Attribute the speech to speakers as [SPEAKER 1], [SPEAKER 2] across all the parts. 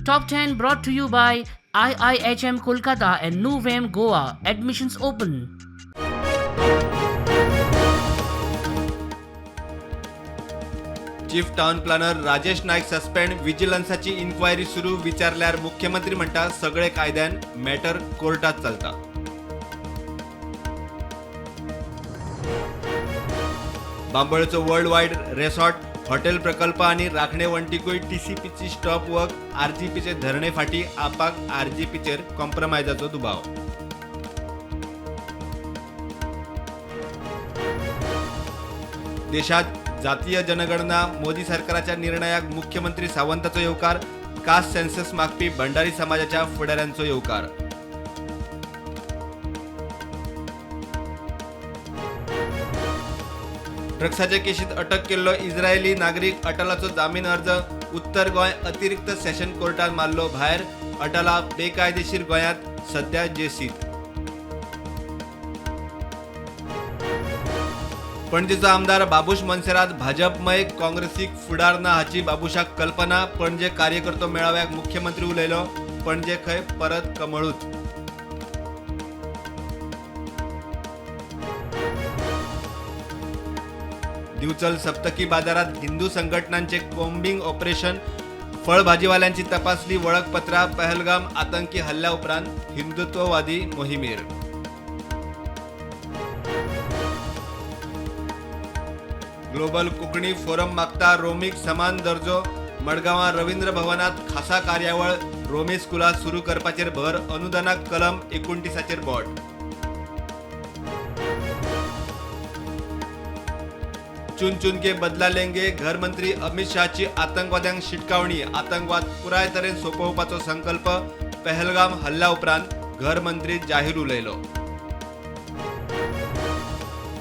[SPEAKER 1] Top 10 brought to you by IIHM Kolkata and Nuvem Goa. Admissions open.
[SPEAKER 2] Chief town planner Rajesh Naik suspend, विजिलन्साची inquiry सुरू. विचारल्यार मुख्यमंत्री म्हणटा सगळे कायद्यान, matter कोर्टात चलता. बांबोळेचो वर्ल्ड वायड रेसॉर्ट हॉटेल प्रकल्प आनी राखणे वण्टीकूय टीसीपीची स्टॉप वर्क. आरजीपीचे धरणे फाटी आपाक आरजीपीचेर कॉम्प्रमायजाचो दुबाव. देशात जातीय जनगणना, मोदी सरकाराच्या निर्णयाक मुख्यमंत्री सावंताचो येवकार. कास्ट सेन्सस मागपी भंडारी समाजाच्या फुडाऱ्यांचो येवकार. ड्रग्साचे केशीत अटक केल्लो इस्रायली नागरीक अटलाचो जामीन अर्ज उत्तर गोंय अतिरिक्त सेशन कोर्टान मारलो भायर. अटला बेकायदेशीर गोंयांत, सध्या जेसीत. पणजेचो आमदार बाबूश मोन्सेरात भाजपमय, काँग्रेसीक फुडार ना हाची बाबूशाक कल्पना. पणजे कार्यकर्तो मेळाव्याक मुख्यमंत्री उलयलो. पणजे खंय परत कमळूच. दिवचल सप्तकी बाजारात हिंदू संघटनांचे कोम्बिंग ऑपरेशन, फळभाजीवाल्यांची तपासली वळखपत्रा. पहलगाम आतंकी हल्ल्या उपरांत हिंदुत्ववादी मोहिमेर. ग्लोबल कोंकणी फोरम मागता रोमीक समान दर्जो. मडगांवां रवींद्र भवनात खासा कार्यावळ. रोमी स्कुलां सुरू करपाचेर भर. अनुदानाक कलम 29चेर बोट. चुन चुन के बदला लेंगे, घरमंत्री अमित शहाची आतंकवाद्यांक शिटकावणी. आतंकवाद पुराय तरेन सोंपोवपाचो संकल्प. पहलगाम हल्ल्या उपरांत घरमंत्री जाहीर उलयलो.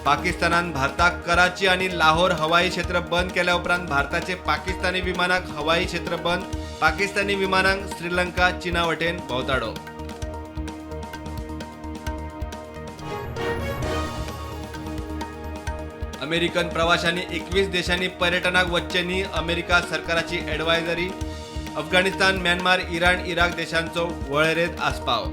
[SPEAKER 2] पाकिस्तानान भारताक कराची आनी लाहोर हवाई क्षेत्र बंद केल्या उपरांत भारताचे पाकिस्तानी विमानाक हवाई क्षेत्र बंद. पाकिस्तानी विमानांक श्रीलंका, चीना वटेन भोंवताडो. अमेरिकन प्रवाशांनी 21 देशांनी पर्यटनाक वच्चें न्ही, अमेरिका सरकाराची ॲडवायझरी. अफगाणिस्तान, म्यानमार, इराण, इराक देशांचो वळेरेंत आस्पाव.